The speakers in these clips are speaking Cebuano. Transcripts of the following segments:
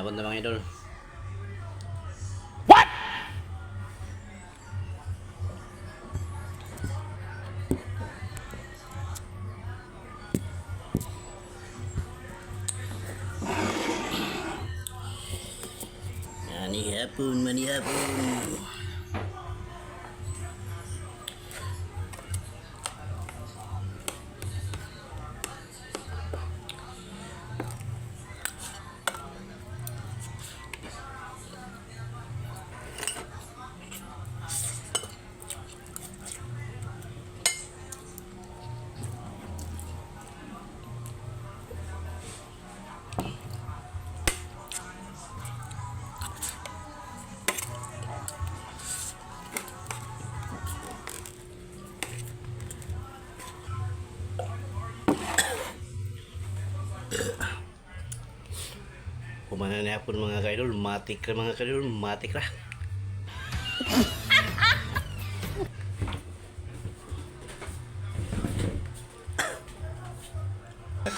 Nabon na, mga idol. What? Mani hapon, mani hapon. Kumana na hapon, mga kaidol, matik ra, mga kaidol, matik ra.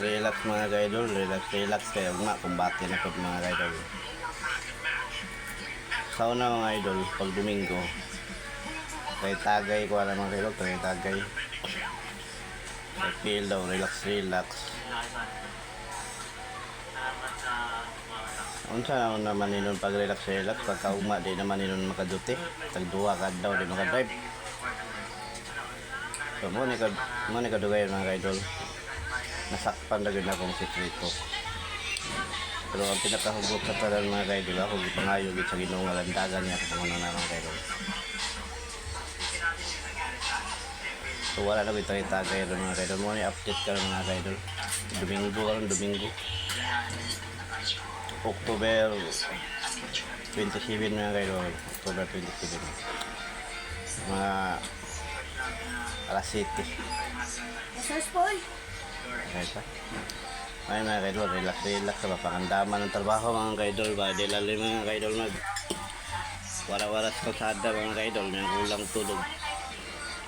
Relax, mga kaidol, relax, relax kayo nga, kumbate na po, mga kaidol. Sa una, mga idol, pag Domingo, kay tagay ko alam, mga kaidol, kay tagay. Kay feel daw, relax, relax. Unsa na naman ninon pag relax relax, pagkaugma di naman ninon makaduti. Tag duha ka daw di makadrive. So mo ni kadugay, mga kaidol. Nasakpan na gyud akong sikreto. Pero ang pinakahugot sa tanan, mga kaidol, ako gipangayo gyud sa Ginoo nga landagan niya ako pangunan na, mga kaidol. So wala na gyud tayo tagay ron, mga kaidol. Mo ni update karon, mga kaidol. Domingo karon, Domingo. October 27, mga kaidol. October 27. Mga alas 7. Masas po eh. Okay pa. Ay, mga kaidol, relax relax ka ba? Pangandaman ng trabaho, mga kaidol ba? Di lalo yung mga kaidol mag wala-wala sa kalsada, mga kaidol, may kulang tulog.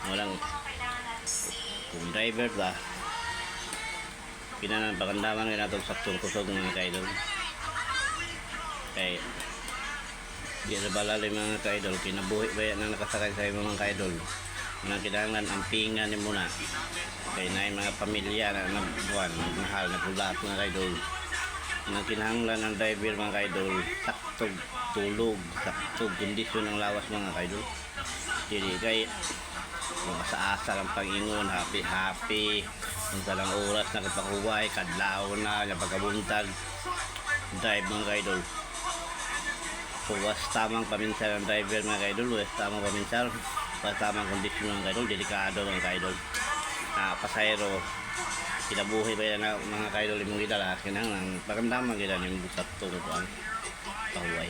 Walang kung driver ba. Kinanan pakandaman ka natin saktong kusog, mga kaidol. Kay di na balali, mga kaidol, kinabuhi ba yan ang nakasakay sa imo, mga kaidol? Unang kinahanglan ang pinga ni muna. Kay na mga pamilya na nagbuwan, nagmahal, nagulat, mga kaidol. Unang kinahanglan ng driver, mga kaidol, saktog tulog, saktog kondisyon ng lawas, mga kaidol. Dili kay mga sa asa lang pag-ingon, happy happy. Unsa lang oras nakapakuway, kadlaw na, napagkabuntag. Drive, mga kaidol. So, was tamang paminsan ang driver, mga kaidol, was tamang paminsan, was tamang kondisyon, mga kaidol, delikado, mga kaidol. Ah, pasahero, kinabuhi ba yan na, mga kaidol, imong gidala, kinahanglan pagandaman gid nimong saktong kuan pahuway.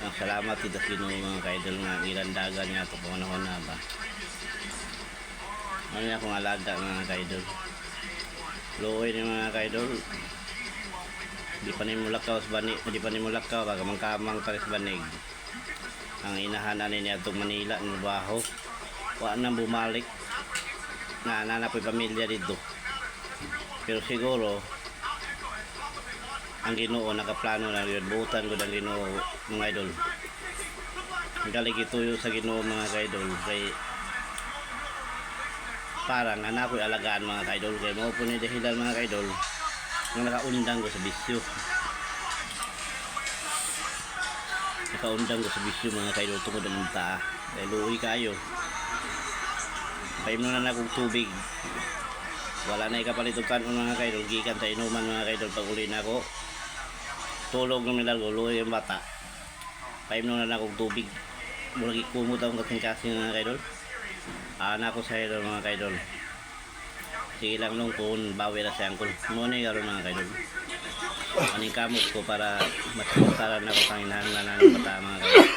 Ang salamat kita sa Ginoo, mga kaidol, nga gilandagan niya ato panahon na ba. Ano niya akong alaga, mga kaidol. Luoy ni, mga kaidol. Di pa nimo lakaw sa banig, di pa nimo lakaw baga mangkamang pa sa banig. Ang inahanan ni atong Manila ng trabaho. Wa na bumalik na nanapoy pamilya dito. Pero siguro ang Ginoo nakaplano na yun. Butan ko ang Ginoo, mga idol. Ang galing ituyo sa Ginoo, mga kaidol, kay parang anak ko'y alagaan, mga kaidol, kay mao po ni dahilan, mga kaidol, nga nakaundang ko sa bisyo. Nakaundang ko sa bisyo, mga kaidol, tungod ang taa. Kay luoy kayo. Painom na na akong tubig. Wala na ikapalit og kanon, mga kaidol. Gikan sa inuman, mga kaidol, pag uli na ako. Tulog ng nilargo, luoy ang bata. Painom na na akong tubig. Murag ikumot akong kasing-kasing, mga kaidol. Ana ko sa idol, mga kaidol. Sige lang nung kung bawi na siya angkol. Muna yung karon, mga kaidol. Aning kamot ko para masuportaran ako sa hinahanglan ng bata, mga kaidol.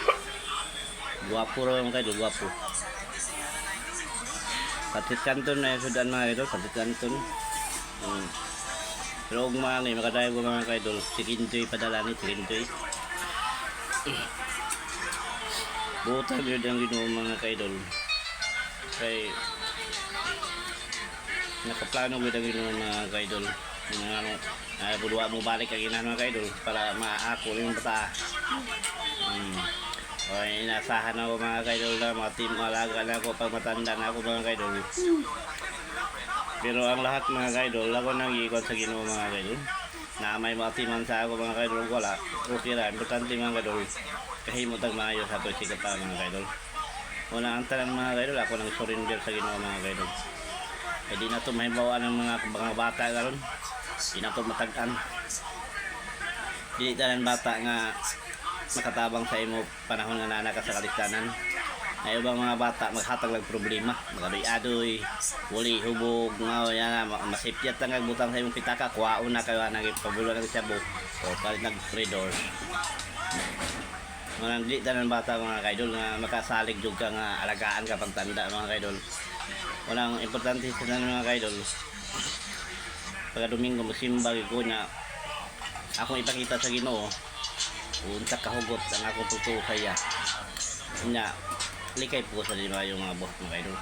Gwapo raw, mga kaidol, gwapo. Patit Canton na yung sudan, mga kaidol, Patit Canton. Pero og mga ngayon, makadayo ko, mga kaidol, si Kintoy padala ni, si Kintoy. Butan yun ang Ginoo, mga kaidol. Kay nakaplano gud ang Ginoo, mga kaidol. Mga ano, Ay, budwa mo balik ang inahan, mga kaidol, para maako yung bata. Okay, inasahan ako, mga kaidol, na mga team alaga na ako pag matanda na ako, mga kaidol. Pero ang lahat, mga kaidol, ako nang iikot sa Ginoo, mga kaidol. Na may mga timan sa ako, mga kaidol, wala. Okay ra, importante, mga kaidol. Kahimot ang maayo sa ato siga pa, mga kaidol. Una ang tanan, mga kaidol, ako nang surrender sa Ginoo, mga kaidol. Eh di na to mahibawan ng mga bata karon. Di na to matag-an. Dili tanan bata nga makatabang sa imo panahon nga nana ka sa kalistanan. Ay ubang mga bata maghatag lang problema, magadoy-adoy, wali hubog, nga yan masipyat lang ang butang sa imong pitaka, kuhaon na kayo nang ipabulo ng sabo o palit nag free doors. Mga dili tanan bata, mga kaidol, nga makasalig jud ka nga alagaan ka pagtanda, mga kaidol. Walang importante sa tanan, mga kaidol. Pagka Domingo magsimba gyud ko na akong ipakita sa Ginoo unsa kahugot ang akong pagtuo kaya nya likay po sa lima yung mga buhat, mga kaidol,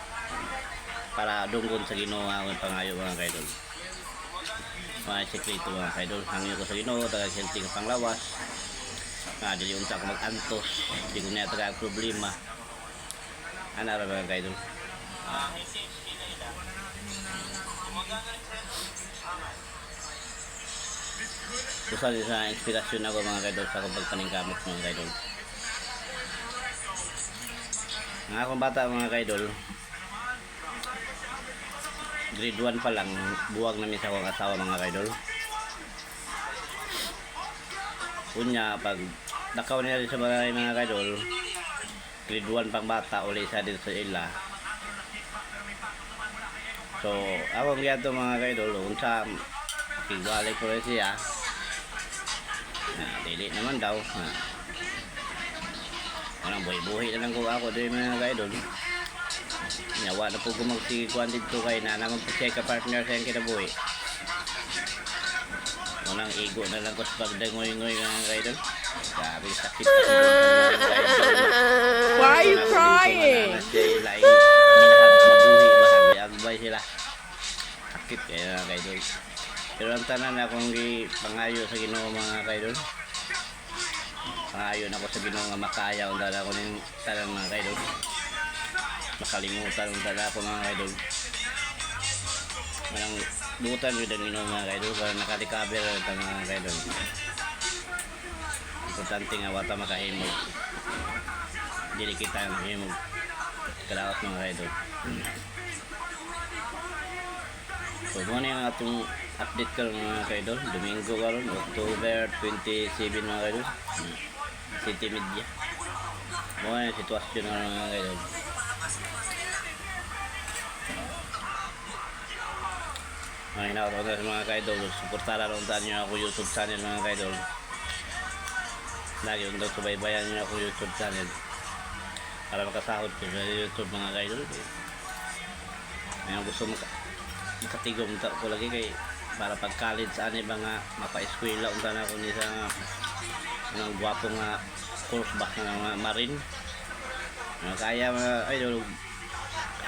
para dunggon sa Ginoo ang akong pangayo, mga kaidol. Mga sekreto, mga kaidol, hangyo ko sa Ginoo taga healthy nga panglawas nga dili unta ko mag-antos, di ko niya taga problema ana ra, mga kaidol. Usa din sa inspirasyon ako, mga kaidol, sa akong pagpaningkamot, mga kaidol. Ang akong bata, mga kaidol, grade 1 pa lang, buwag namin sa akong asawa, mga kaidol. Unya, pag nakaw nila din sa balay, mga kaidol, grade 1 pang bata, uli sa dito sa ila. So, akong giadto, mga kaidol, unsa, kigwalay ko rin siya. Na, dili naman daw. Na, walang buhi-buhi na lang ko ako doon, mga kaidol. Yawa na po gumagsigikuan dito kay na naman po siya ka-partner sa iyang kinabuhi. Walang ego na lang ko sa pagdangoy-ngoy, mga kaidol. Grabe, sakit ako doon sa mga kaidol. Why are you crying? Agbay sila. Sakit kaya, mga kaidol. Pero ang tanan akong pangayo sa Ginoo, mga kaidol. Pangayo na ako sa Ginoo nga makaya ang dala ko ning tanan, mga kaidol. Makalimutan ang dala ko, mga kaidol. Walang dutan yun ang Ginoo, mga kaidol, para nakarecover ang mga kaidol. Importante nga wata makahimog. Dili kita mahimog kalaot, mga kaidol. So mo na yung atong update karon, mga kaidol. Domingo karon, October 27, mga kaidol. City Media. Mo na yung sitwasyon karon, mga kaidol. Mga hinaot ko sa mga kaidol, suportara lang tayo niyo ako YouTube channel, mga kaidol. Lagi yung daw subaybayan niyo ako YouTube channel para makasahod ko sa YouTube, mga kaidol. Ngayon gusto makatigom ta ko lagi kay para pag college ani ba nga mapa-eskwela unta na ako ni sa mga gwapo nga course ba nga mga marine. Mga kaya, mga idol,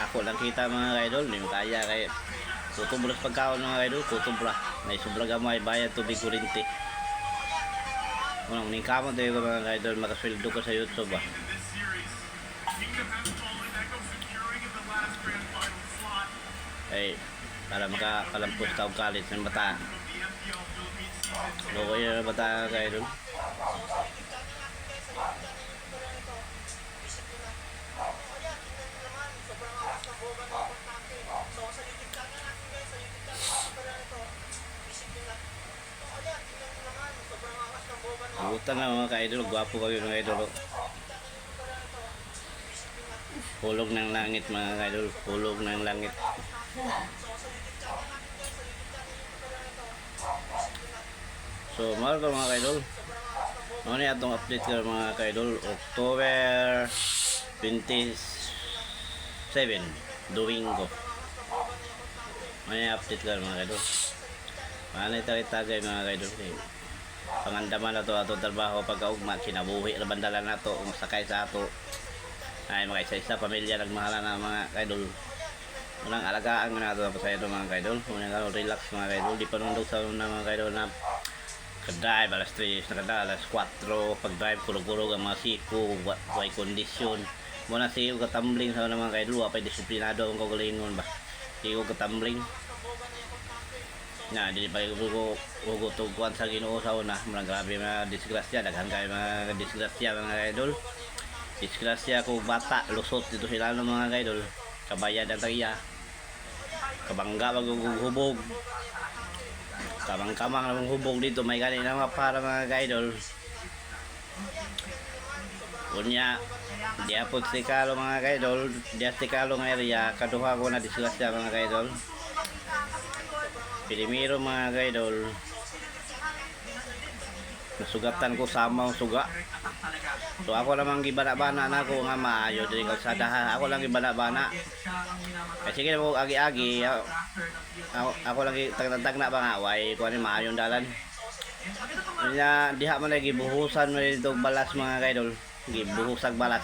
ako lang kita, mga idol, hindi mo kaya kay kutob ra sa pagkaon, mga idol, kutob ra. May sobra gamay bayad tubig, kuryente. Unang ning kamot tayo ko, mga idol, makasweldo ko sa YouTube ba. Ay para makakalampos ta og college ng bata. Loko yun ang bata, mga idol. Buta na, mga ka-idol, gwapo kayo, mga idol. Hulog ng langit, mga ka-idol, hulog ng langit. So, mga to, mga ka-idol. Ano na atong update ko, mga ka-idol, October 27, Domingo. Ano yung update ko, mga ka-idol? Paano tagay mga ka-idol? Eh, pangandaman na to ato trabaho pagkaugma kinabuhi ra bandala nato kung sakay sa ato ay mga isa-isa pamilya nagmahala na, mga kaidol. Unang alagaan ko na ito sa ito, mga kaidol. Unang karon, relax, mga kaidol. Di pa nundog sa una, mga kaidol, na kadrive alas 3 na kada alas 4 pag drive, kurog-kurog ang mga siko, way kondisyon mo na. Sigo katumbling sa una, mga kaidol. Wa pay disiplinado ang kaugalingon ba, sigo katumbling na dili pa ko hugot og kuan sa Ginoo sa una. Mga grabe mga disgrasya, daghan kay mga disgrasya, mga kaidol. Disgrasya ko bata, lusot dito sila no, mga kaidol. Kabayad ang tagiya, kabangga hubog, kamang-kamang namang hubog dito. May gani na mga para, mga kaidol. Unya diya po si Kalo, mga kaidol, diya si Kalo nga area, kaduha ko na disgrasya, mga kaidol. Primero, mga kaidol, nasugatan ko sa amang suga. So ako lamang gibana-bana na ako nga maayo diri kalsada ha. Ako lang gibana-bana. Kay sige na mo agi-agi ako, ako lang tagna ba nga way kuan ni maayong dalan. Unya diha man lagi gibuhusan man dito balas, mga kaidol. Gibuhusag balas.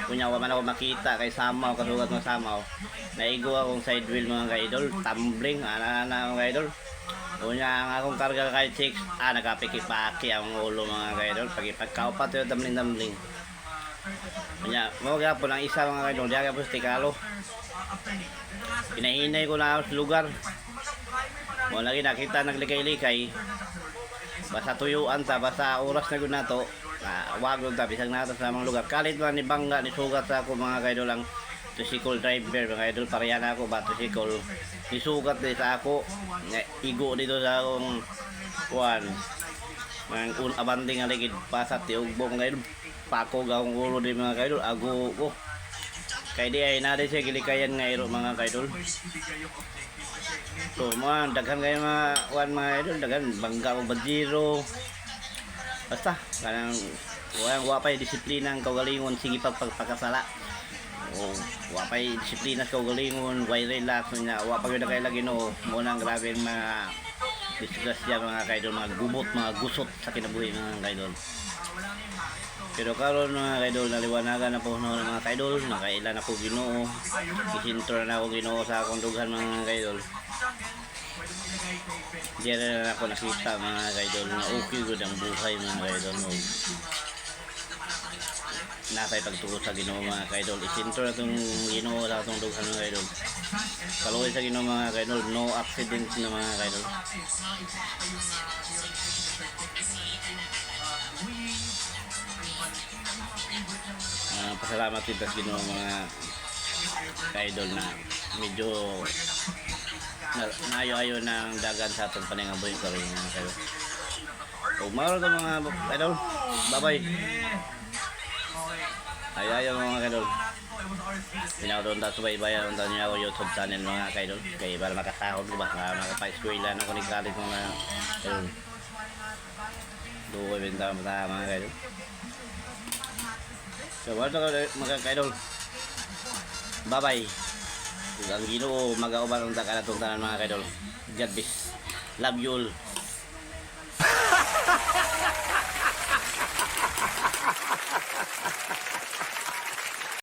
Unya wa man ako makita kay samaw, kasugat mo samaw. Naigo akong side wheel, mga kaidol, tumbling ana ana, mga kaidol. Unya ang akong karga kay chicks, nakapiki-paki ang ulo, mga kaidol. Pagipagkaupat yung tumbling-tumbling. Unya, mo gyapon ang isa, mga kaidol, diha gyapon sa Tikalo. Hinahinay ko na sa lugar. Mo lagi nakita naglikay-likay. Basta tuyuan ta, basta oras na gud nato. Wag ta bisag nato sa amang lugar. Kalit man ni bangga ni sugat sa ako, mga kaidol, ang tricycle driver, mga kaidol. Pareha na ako ba tricycle. Nisugat di sa ako. Nga, igo dito sa akong kuan. Mga un abante nga ligid pasat ti ugbong kaidol. Pako akong ulo di, mga kaidol. Ago ko. Kay di ay na siya gilikayan nga iro, mga kaidol. So mga daghan kayo mga kuan, mga idol, daghan bangga og bajiro. Basta kanang wa wa pay disiplina ang kaugalingon, sige pagpagpakasala. O wa pay disiplina sa kaugalingon, way relax nya, wa pa gyud kay lagi no mo nang grabe ang mga disgrasya, mga kaidol, mga gubot, mga gusot sa kinabuhi, mga kaidol. Pero karon, mga kaidol, naliwanagan na po no, mga kaidol, nakaila na ko Ginoo. Isintro na ako Ginoo sa akong dughan, mga kaidol. Diyan na ako nakita, mga kaidol, na okay gud ang buhay, mga kaidol. No. Nasa pagtuo sa Ginoo, mga kaidol. Isintro na itong Ginoo sa atong dughan, mga kaidol. Kaluoy sa Ginoo, mga kaidol, no accident na, mga kaidol. Pasalamat kita sa Ginoo, mga kaidol, na medyo na, naayo-ayo ng dagan sa atong panangabuhi karon, mga kaidol. Ug mao ra to, mga kaidol. Bye-bye. Ayo-ayo, mga kaidol. Pinakaroon ta subaybayan ta niya ako YouTube channel, mga kaidol. Kay para makasahod ko ba, para makapa-eskwela na ko ni college, mga kaidol. Duwa benta mata, mga kaidol. So, wala to, mga kaidol. Bye-bye. Ug ang Ginoo magauban unta kanatong tanan, mga kaidol. God bless. Love you all.